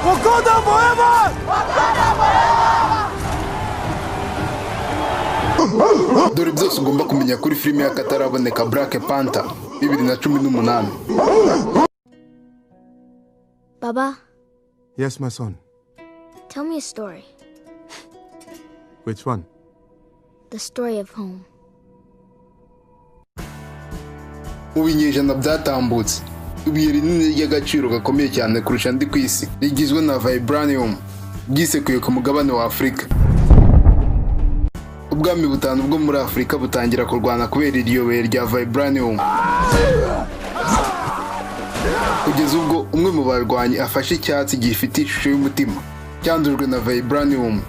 Wakanda forever! Dore byose ugomba kumenya kuri filime y'akataraboneka Black Panther 2018. Baba, Yes, my son. Tell me a story. Which one? The story of home. Mu binyejana byatambutse, ibuye rinini ry'agaciro gakomeye cyane kurusha andi ku isi rigizwe na vibranium ryisekuye ku mugabane wa Afurika. Ubwami butanu bwo muri Afurika butangira kurwana kubera iryo buye rya vibranium, kugeza ubwo umwe mu barwanyi afashe icyatsi gifite ishusho y'umutima cyandujwe na vibranium,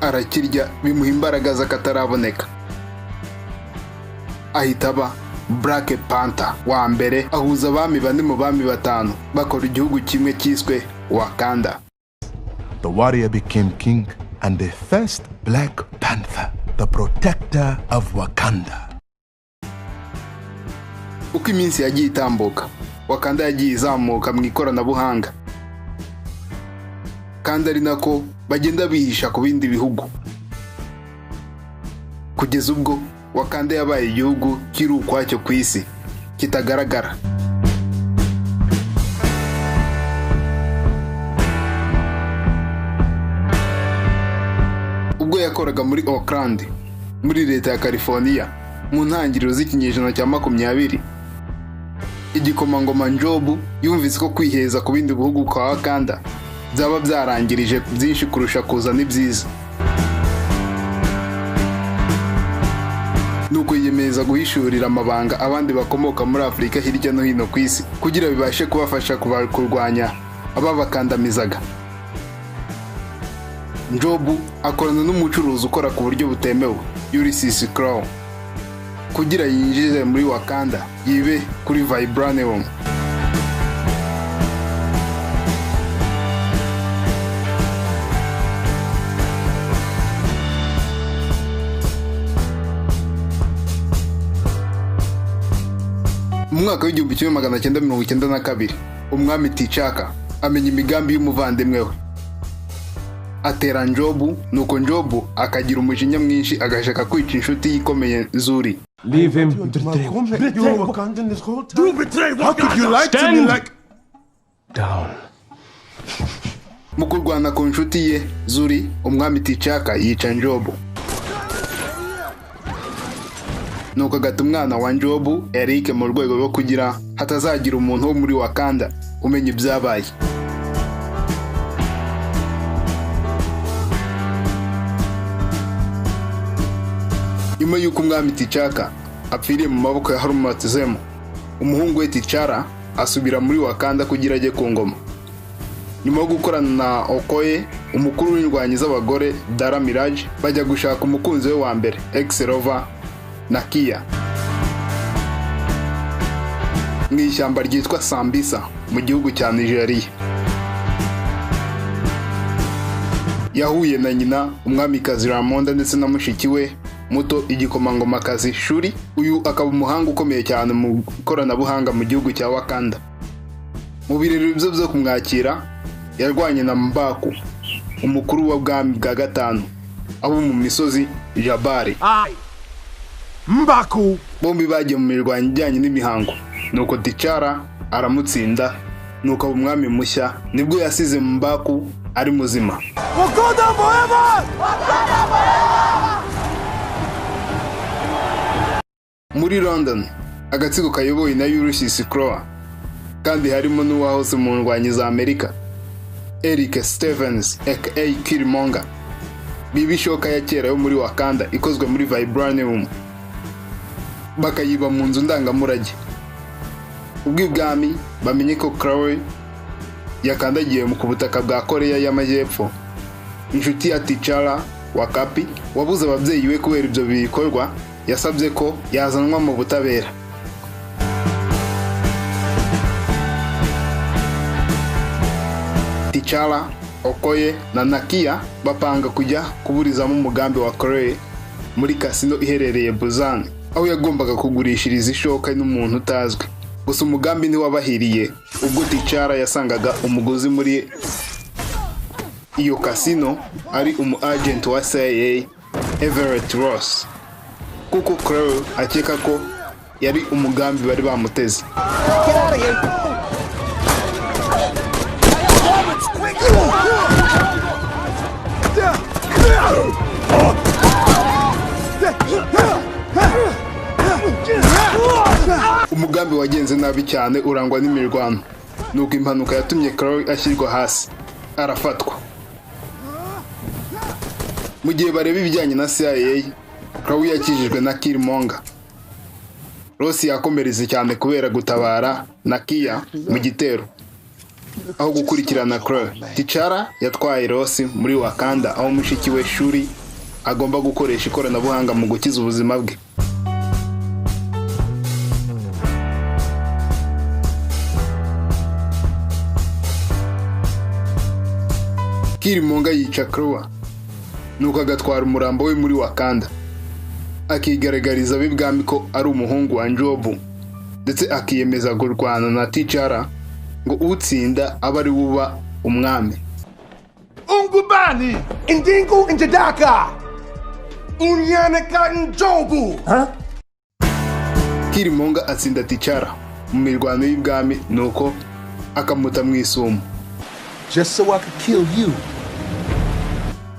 arakirya, bimuha imbaraga z'akataraboneka, ahita aba Black Panther wa mbere, ahuza abami bane mu bami batanu, bakora igihugu kimwe cyiswe Wakanda. The warrior became king and the first Black Panther, the protector of Wakanda. Uko iminsi yagiye itambuka, Wakanda yagiye izamuka mu ikoranabuhanga, kandi ari nako bagenda bihisha ku bindi bihugu, kugeza ubwo Wakanda yabaye igihugu kiri ukwacyo ku isi kitagaragara. Ubwo yakoraga muri Oakland, muri leta ya California, mu ntangiriro z'ikinyejana cya 20, igikomangoma Njobu yumvise ko kwiheza ku bindi bihugu kwa Wakanda byaba byarangirije byinshi kurusha kuzana ibyiza, nuko yiyemeza guhishurira amabanga abandi bakomoka muri Afurika hirya no hino ku isi kugira bibashe kubafasha kurwanya ababakandamizaga. Njobu akorana n'umucuruzi ukora ku buryo butemewe, Ulysses Klaue, kugira yinjize muri Wakanda yibe kuri vibranium. Mu mwaka w'1992, umwami T'Chaka amenya imigambi y'umuvandimwe we, atera Njobu, nuko Njobu akagira umujinya mwinshi, agashaka kwica inshuti ye ikomeye Zuri. Leave him. You were Wakandan this whole time? You betrayed How could you lie to me Stand. like Down. Mu kurwana ku nshuti ye Zuri, umwami T'Chaka yica Njobu, nuko agata umwana wa Njobu Eric mu rwego rwo kugira hatazagira umuntu wo muri Wakanda umenya ibyabaye. Nyuma y'uko umwami T'Chaka apfiriye mu maboko ya Harumati Zemo, umuhungu we T'Challa asubira muri Wakanda kugira ajye ku ngoma. Nyuma yo gukorana na Okoye, umukuru w'indwanyi z'abagore Dara Mirage, bajya gushaka umukunzi we wa mbere, Ex-Lover Nakia, mu ishyamba ryitwa Sambisa mu gihugu cya Nigeria. Yahuye na nyina, umwamikazi Ramonda, ndetse na mushiki we muto, igikomangomakazi Shuri. Uyu akaba umuhanga ukomeye cyane mu ikoranabuhanga mu gihugu cya Wakanda. Mu birori bye byo kumwakira, yarwanye na Mbaku, umukuru w'ubwami bwa gatanu abo mu misozi Jabari. Mbaku! Bombi bagiye mu mirwano ijyanye n'imihango, nuko T'Challa aramutsinda, nuko aba umwami mushya. Nibwo yasize Mbaku ari muzima. Wakanda forever! Muri London, agatsiko kayobowe na Ulysses Klaue, kandi harimo n'uwahoze mu ndwanyi za Amerika Eric Stevens aka Killmonger, biba ishoka ya kera yo muri Wakanda ikozwe muri vibranium, bakayiba mu nzu ndangamurage. Ubwo ibwami bamenye ko Klaue yakandagiye ku butaka bwa Koreya y'Amajyepfo, inshuti ya T'Challa Wakapi, wabuze ababyeyi be kubera ibyo bikorwa, yasabye ko yazanwa mu butabera. T'Challa, Okoye na Nakia bapanga kujya kuburizamo umugambi wa Klaue muri kasino iherereye Busan, aho yagombaga kugurishiriza ishoka n'umuntu utazwi. Gusa umugambi ntiwabahiriye ubwo T'Challa yasangaga umuguzi muri Iyo casino ari umu agent wa CIA, Everett Ross, kuko Klaue akeka ko yari umugambi bari bamuteze. Get out of here. Roberts, quick! Umugambi wagenze nabi cyane, urangwa n'imirwano, nuko impanuka yatumye Klaue ashyirwa hasi, arafatwa. Mu gihe bareba ibijyanye na CIA, Klaue yakijijwe na Killmonger. Ross yakomeretse cyane kubera gutabara Nakia mu gitero aho gukurikirana Klaue. T'Challa yatwaye Ross muri Wakanda, aho mushiki we Shuri agomba gukoresha ikoranabuhanga mu gukiza ubuzima bwe. Killmonger yica Klaue, nuko agatwara umurambo we muri Wakanda, akigaragariza ab'ibwami ko ari umuhungu wa Njobu, ndetse akiyemeza kurwana na T'Challa ngo utsinda abe ari we uba umwami. Ungubani! Ndingu Njadaka! Unyanaka Njobu! Huh? Killmonger atsinda T'Challa mu mirwano y'ibwami, nuko akamuta mu isumo. Just so I could kill you.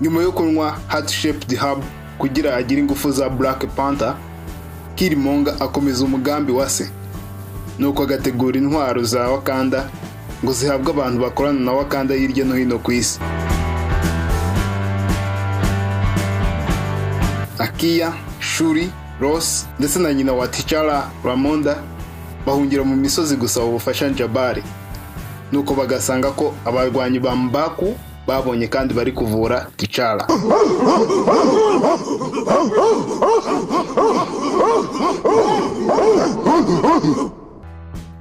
Nyuma yo kunywa Heart Shaped Herb kugira agire ingufu za Black Panther, Killmonger akomeza umugambi wa se, nuko agategura intwaro za Wakanda ngo zihabwe abantu bakorana na Wakanda hirya no hino ku isi. Nakia, Shuri, Ross ndetse na nyina wa T'Challa, Ramonda, bahungira mu misozi gusaba ubufasha Jabari, nuko bagasanga ko abarwanyi ba Mbaku babonye kandi bari kuvura T'Challa.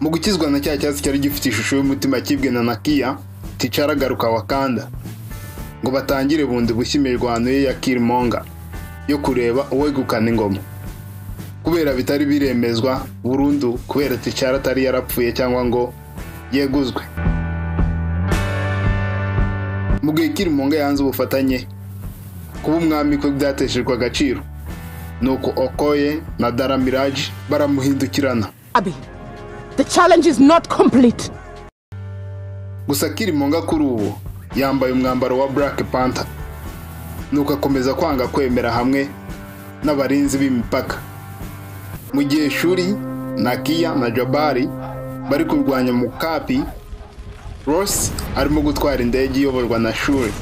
Mu gukizwa na cya cyatsi cyari gifite ishusho y'umutima kibwe na Nakia, T'Challa agaruka Wakanda ngo batangire bundi bushya imirwano ye ya Killmonger yo kureba uwegukana ingoma, kubera bitari biremezwa burundu kubera T'Challa atari yarapfuye cyangwa ngo yeguzwe. Mu gihe Killmonger yanze ubufatanye, kuba umwami kwe byateshejwe agaciro, nuko Okoye na Dora Milaje baramuhindukirana. Abby, the challenge is not complete. Gusa Killmonger kuri ubu yambaye umwambaro wa Black Panther, nuko akomeza kwanga kwemera hamwe n'abarinzi b'imipaka, mu gihe Shuri, Nakia na Jabari bari kurwanya Mukapi. Ross arimo gutwara indege iyoborwa na Shuri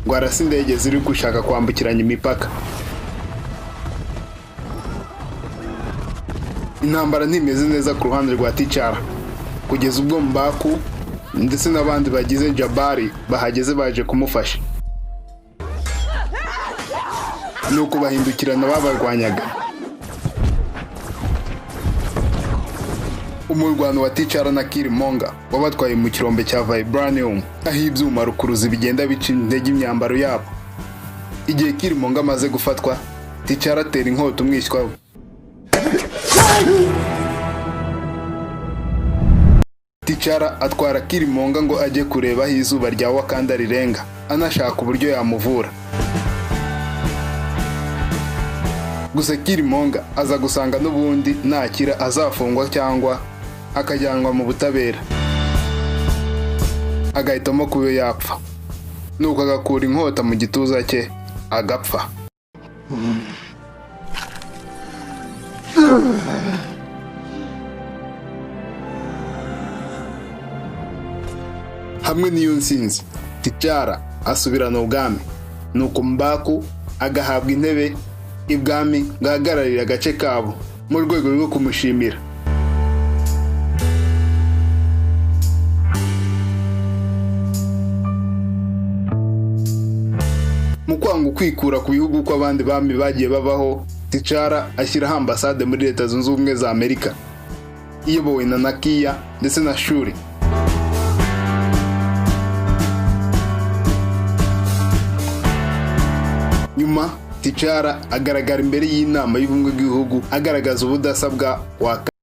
ngo arase indege ziri gushaka kwambukiranya imipaka. Intambara ntimeze neza ku ruhande rwa T'Challa kugeza ubwo Mbaku ndetse n'abandi bagize Jabari bahageze baje kumufasha, nuko bahindukirana babarwanyaga. Umurwano wa T'Challa na Killmonger wabatwaye mu kirombe cya Vibranium, aho ibyuma rukuruzi bigenda bica intege imyambaro yabo. Igihe Killmonger amaze gufatwa, T'Challa atera inkota umwishywa we. T'Challa atwara Killmonger ngo ajye kureba aho izuba rya Wakanda rirenga, anashaka uburyo yamuvura. Gusa Killmonger aza gusanga n'ubundi nakira azafungwa cyangwa akajyanwa mu butabera, agahitamo kuba yapfa, nuko agakura inkota mu gituza cye agapfa. Hamwe n'iyo nsinzi, T'Challa asubirana ubwami, nuko Mbaku agahabwa intebe ibwami ngo ahagararire agace kabo mu rwego rwo kumushimira. Mu kwanga kwikura ku bihugu uko abandi bami bagiye babaho, T'Challa ashyiraho ambasade muri Leta Zunze Ubumwe za Amerika iyobowe na Nakia ndetse na Shuri. Nyuma T'Challa agaragara imbere y'inama y'ubumwe bw'ibihugu agaragaza ubudasa bwa Wakanda.